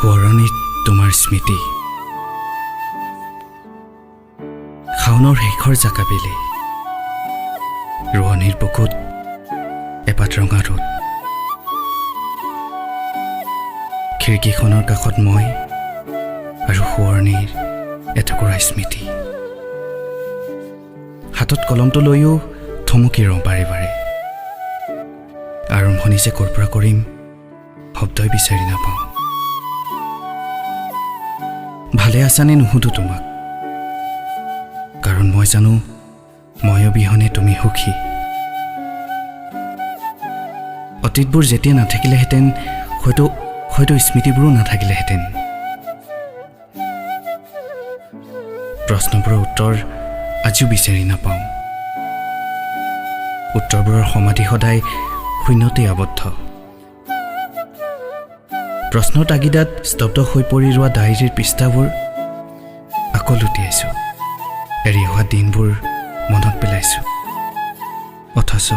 সোঁৱৰণিত তোমাৰ স্মৃতি। শাওনৰ শেষৰ জাকাবেলি, ৰোৱনীৰ বুকুত এপাত ৰঙা ৰ'দ। খিৰিকীখনৰ কাষত মই আৰু সোঁৱৰণিৰ এটুকুৰা স্মৃতি। হাতত কলমটো লৈও থমকি ৰওঁ বাৰে বাৰে। আৰম্ভণি যে ক'ৰ পৰা কৰিম, শব্দই বিচাৰি নাপাওঁ। ভালে আছানে নুসুধো তোমাক, কাৰণ মই জানো মই অবিহনে তুমি সুখী। অতীতবোৰ যেতিয়া নাথাকিলেহেঁতেন, হয়তো হয়তো স্মৃতিবোৰো নাথাকিলেহেঁতেন। প্ৰশ্নবোৰৰ উত্তৰ আজিও বিচাৰি নাপাওঁ। উত্তৰবোৰৰ সমাধি সদায় শূন্যতেই আবদ্ধ। প্ৰশ্নৰ তাগিদাত স্তব্ধ হৈ পৰি ৰোৱা ডায়েৰীৰ পৃষ্ঠাবোৰ আকৌ লুটিয়াইছোঁ। এৰি অহা দিনবোৰ মনত পেলাইছোঁ, অথচ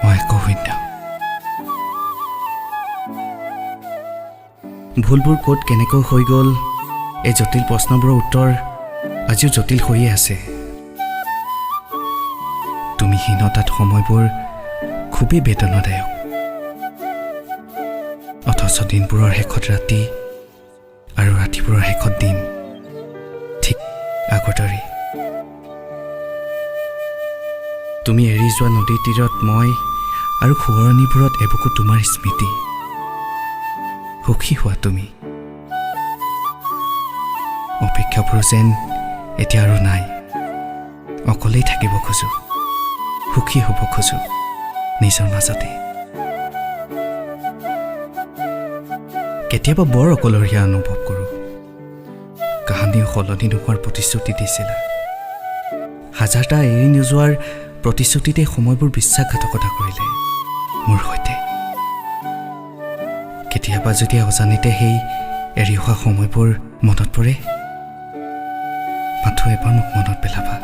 মই আকৌ শূন্য। ভুলবোৰ ক'ত কেনেকৈ হৈ গ'ল, এই জটিল প্ৰশ্নবোৰৰ উত্তৰ আজিও জটিল হৈয়ে আছে। তুমি হীনতাত সময়বোৰ খুবেই বেদনাদায়ক, অথচ দিনবোৰৰ শেষত ৰাতি আৰু ৰাতিবোৰৰ শেষত দিন, ঠিক আগৰ দৰেই। তুমি এৰি যোৱা নদীৰ তীৰত মই আৰু সোঁৱৰণিবোৰত এবুকু তোমাৰ স্মৃতি। সুখী হোৱা তুমি। অপেক্ষাবোৰ যেন এতিয়া আৰু নাই। অকলেই থাকিব খোজোঁ, সুখী হ'ব খোজোঁ নিজৰ মাজতে। কেতিয়াবা বৰ অকলশৰীয়া অনুভৱ কৰোঁ। কাহানিও সলনি নোহোৱাৰ প্ৰতিশ্ৰুতি দিছিলা। হাজাৰটা এৰি নোযোৱাৰ প্ৰতিশ্ৰুতিতে সময়বোৰ বিশ্বাসঘাতকতা কৰিলে মোৰ সৈতে। কেতিয়াবা যদি অজানিতে সেই এৰি অহা সময়বোৰ মনত পৰে, মাথো এবাৰ মোক মনত পেলাবা।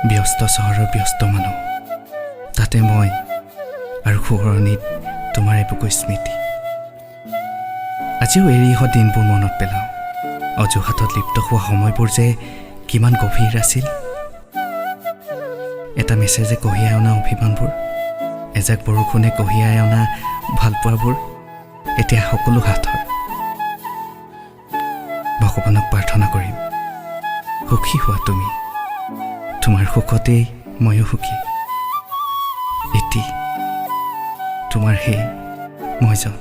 ব্যস্ত চহৰৰ ব্যস্ত মানুহ, তাতে মই আৰু সোঁৱৰণিত তোমাৰ এবুকু স্মৃতি। আজিও এৰি অহা দিনবোৰ মনত পেলাওঁ। অজুহাতত লিপ্ত হোৱা সময়বোৰ যে কিমান গভীৰ আছিল। এটা মেছেজে কঢ়িয়াই অনা অভিমানবোৰ, এজাক বৰষুণে কঢ়িয়াই অনা ভালপোৱাবোৰ এতিয়া সকলো সাঁথৰ। ভগৱানক প্ৰাৰ্থনা কৰিম, সুখী হোৱা তুমি। তোমাৰ সুখতেই ময়ো সুখী। এটি তোমাৰ সেই মইজন।